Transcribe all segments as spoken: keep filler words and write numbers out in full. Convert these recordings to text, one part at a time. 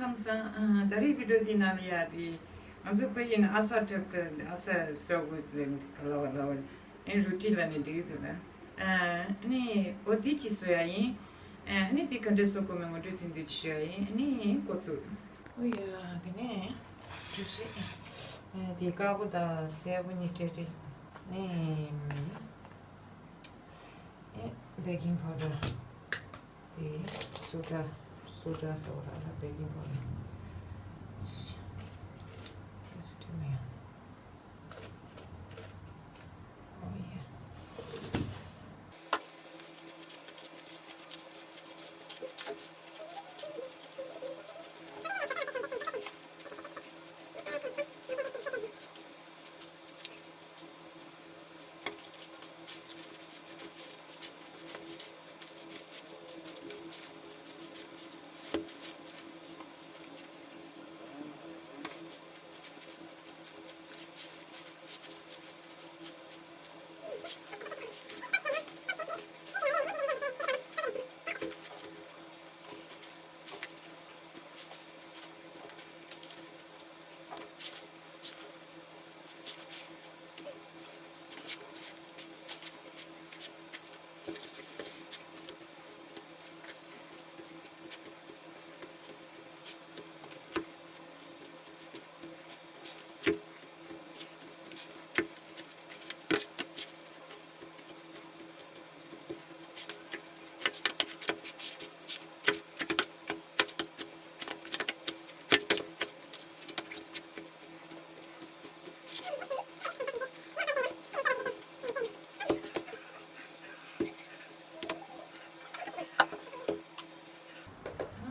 ལགས་སོ། ཨ། ད་རེས་བི་ཌི་ཡོ་འདི་ནང་ལ་ཡ་དེ་ང་ཚོ་ཕ་ཡུལ་ནས་ཨ་ས་འཁྲབ་འཁྲབ་ཨ་ས་ཟ་དགོས་ཟེར་ག་ལ་བ་ལ་བ་ཨེ་རུ་ཊི་ལ་ནས་འགྲིག་འདུག་ལ། ཨ་ནི་འོ་དེ་ཅིག་བཟོ་ཡ་ཡིན། ཨ་ནི་དེ་ག་འདྲས་བཟོ་དགོས་མིན་ངོ་སྤྲོད་ཐུང་ཐུང་ཅིག་ཞུ་ཡ་ཡིན། ཨ་ནི་འགོ་ཚུགས། ཨོ་ཡ་དེ་ནས་འགྲོ་ཤེས། ཨ་དེ་དཀར་པོ་དང་སེར་པོ་གཉིས་སྤྲད་སྤྲད། ཨ་ནི་ཨེ་བེ་ཀིང་པའུ་ཌར། དེ་སོ་ཌ། སོ་ཌ་ཟེར་བ་ར་ལ་བེ་ཀིང་པའུ་ཌར། ཨོ་ཡ།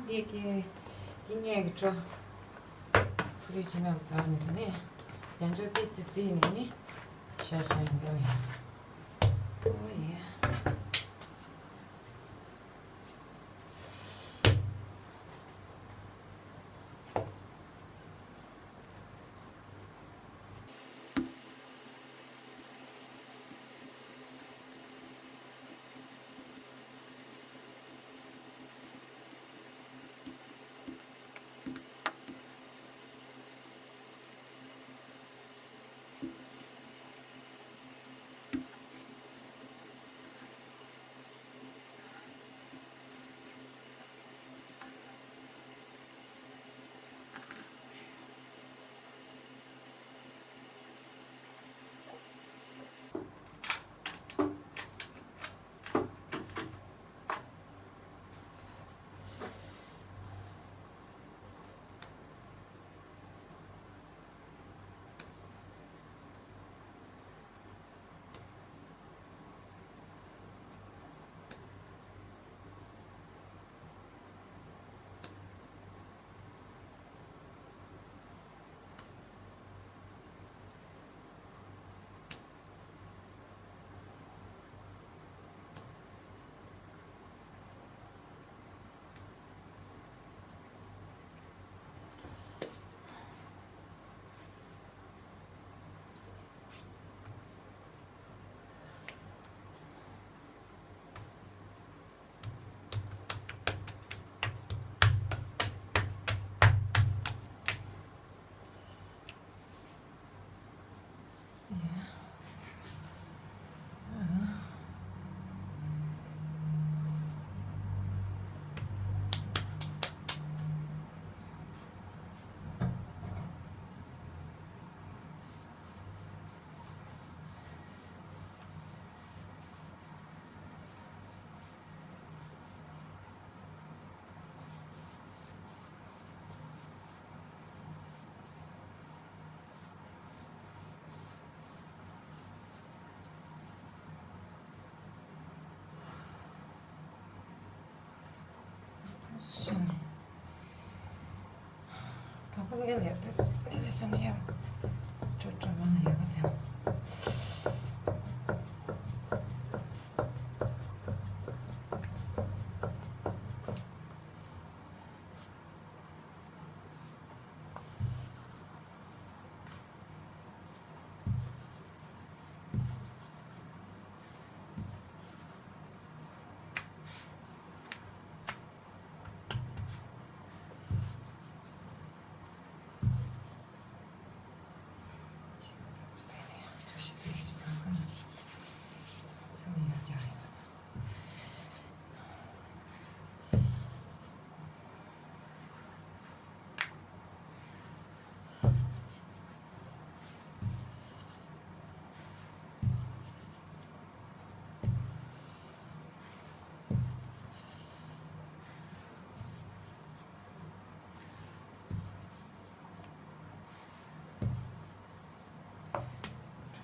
འདི་གི་འདི་ངས་ཀྱི་འགྲོ། ཕུ་རི་ཇི་ནལ་དག་ནི་ནི་ཡང་ཅོ་ཏི་ཏི་ཙི་ནི་ནི་ཤ་ཤ་ཡང་འདི་ལ་ཡང་། ཨོ་ཡ།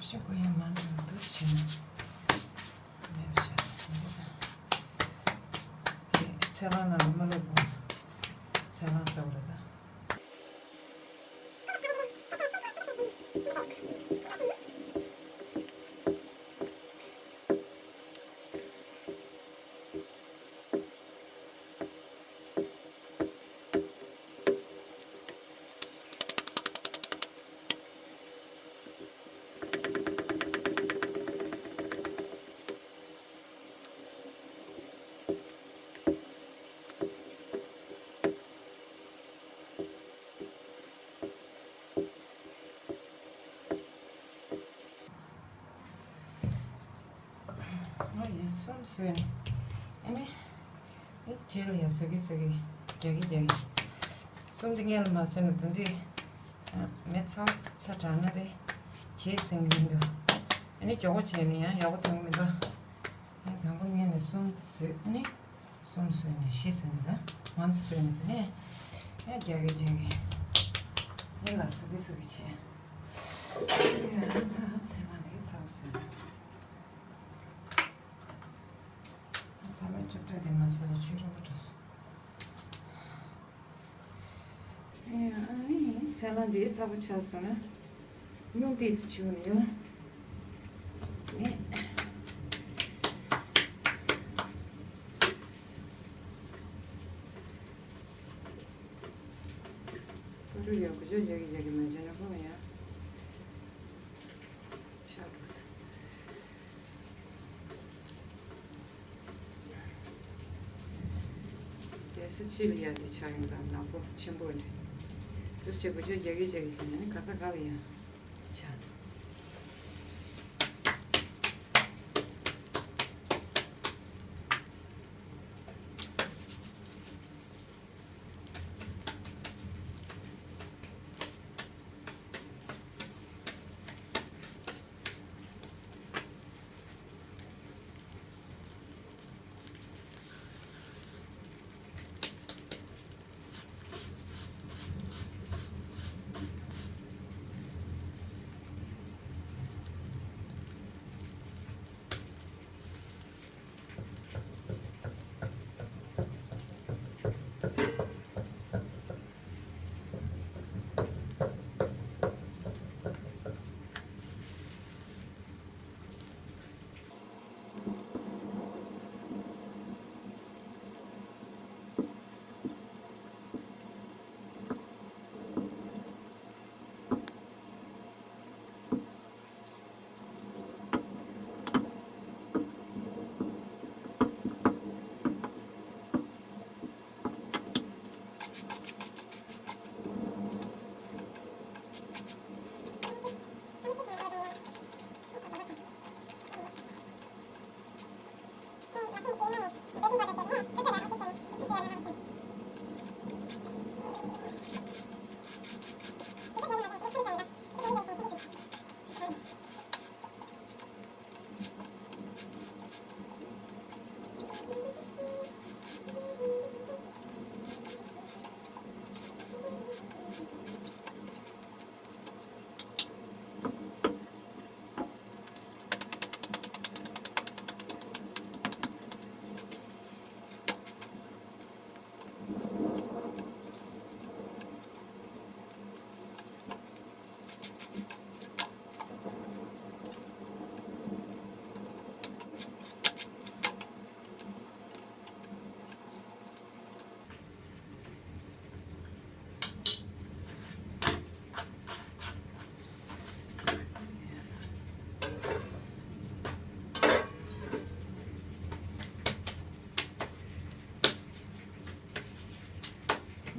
ཤི་ཀུ་ཡ་མ་འདུག་འདུག་ཕྱིན་ན། མེད་པ་ཤ་ཚ་ནི་ད། ཚེ་རང་ལ་མ་ལོག་གོ། ཚེ་རང་ས་བ་ར་ད། ཨ་ཡིན་སོམ་སོན། ཨ་ནི། ཨི་ཁྲེལ་ཡ་སོ་གི་སོ་གི་རྒྱ་གི་རྒྱ་གི། སོམ་དེ་ངས་ལ་མ་སོན་ན་དོན་དེ། མེ་ཚ་ཚ་དྲག་ན་དེ། བྱེད་སེང་གི་མི་འདུག་ཨ་ནི་མགྱོགས་པོ་བྱས་ནས་ཡང་ཡག་པོ་ཐོན་གི་མི་འདུག་ཨ་ནི་དང་པོ་ངས་ནས་སོམ་དེ་སོས་ཨ་ནི། སོམ་སོན་ནས་ཤི་སོན་ནས་ད། ང་ཚོ་སོན་ནས་དེ་ནས། ཨ་རྒྱ་གི་རྒྱ་གི། ཨ་ལ་སོ་གི་སོ་གི་བྱས། ཚེ་མ་འདི་ཚ་བོ་ཟེར། ད་ལ་ཅོག་ཏྲ་དེ་མ་ཟེར་བ་ཆུ་རུ་འགྲོ་སོང་། ཨ་ནི་ཚེ་མ་འདི་ཚ་བོ་ཆགས་སོང་ན། སྨྱུག་དེ་ཚི་ཆུ་ནི་ཡོད། ནི། ཕ་རུ་ཡག་པོ་ཅོ་རྒྱག་གི་རྒྱག་གི་མ་བྱས་ན་ཧོ་ཡ། ཆགས་འགྲོ། རྒྱལ་ས་ཕྱི་ལ་ཡ་དེ་ཆགས་ཡོང་དང་ནག་པོ་ཆེན་པོ་རེད། དུ་ཆེ་གོ་ཆོད་རྒྱག་གི་རྒྱག་གི་བྱས་ན་ནི་ག་ས་ག་ལ་ཡང་ཆགས་འགྲོ།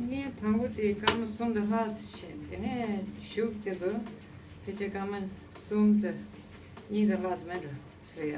ངས་དང་པོ་དེ་སྐར་མ་གསུམ་དང་ལྷག་ཙམ་བྱས། དེ་ནས་གཞུག་དེ་ཚོ་ཕལ་ཆེར་སྐར་མ་གསུམ་དང་གཉིས་དང་ལྷག་ཙམ་མེད་འགྲོ་ཚོད་ཡ།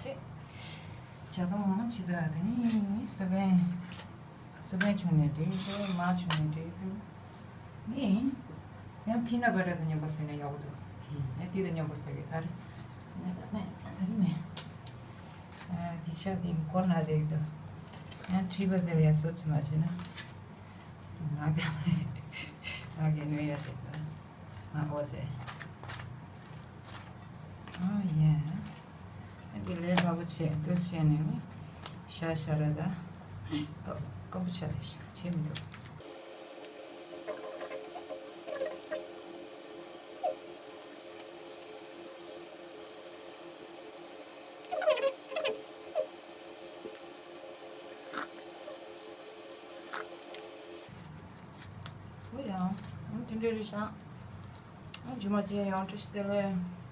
ཆེ། ཇ་དང་མང་ཆེ་ད་དེ་ནི་སུ་བན། སུ་བན་ཆུང་ནས་འགྲིག་འདུག་མ་ཆུང་ནས་འགྲིག་འདུག་ནི། ཡང་ཕི་ན་བ་ར་དང་མཉམ་པོ་ཟོས་ན་ཡག་འདུག་ཡང་དེ་དང་མཉམ་པོ་ཟོས་ཀྱི་ད་རེ། ད་རེ་མེད། ཨ་དེ་ཆ་དེ་མགོ་ན་རེག་འདུག་ཡང་མཁྲིས་པ་དེ་ལ་ཡང་སོབ་ཙམ་མ་བྱས་ན། ང་ག་ང་གི་ནུས་ཡ་དེ་ད་ང་ཨོ་ཙེ། ཨོ་ཡེ། ཨ་དེ་ལས་སླ་པོ་བྱས་འདུག་བྱས་ནས་ནི་ཤ་ཤ་ར་ད། ཨོ་ཀམ་པུ་ཆ་དེ་བྱས་མི་འདུག་ཨོ་ཡ། ཨ་དེ་འདྲ་རེད་ཤག་ཨ་ཇུ་མ་ཅན་ཡང་བཀྲ་ཤིས་བདེ་ལེགས།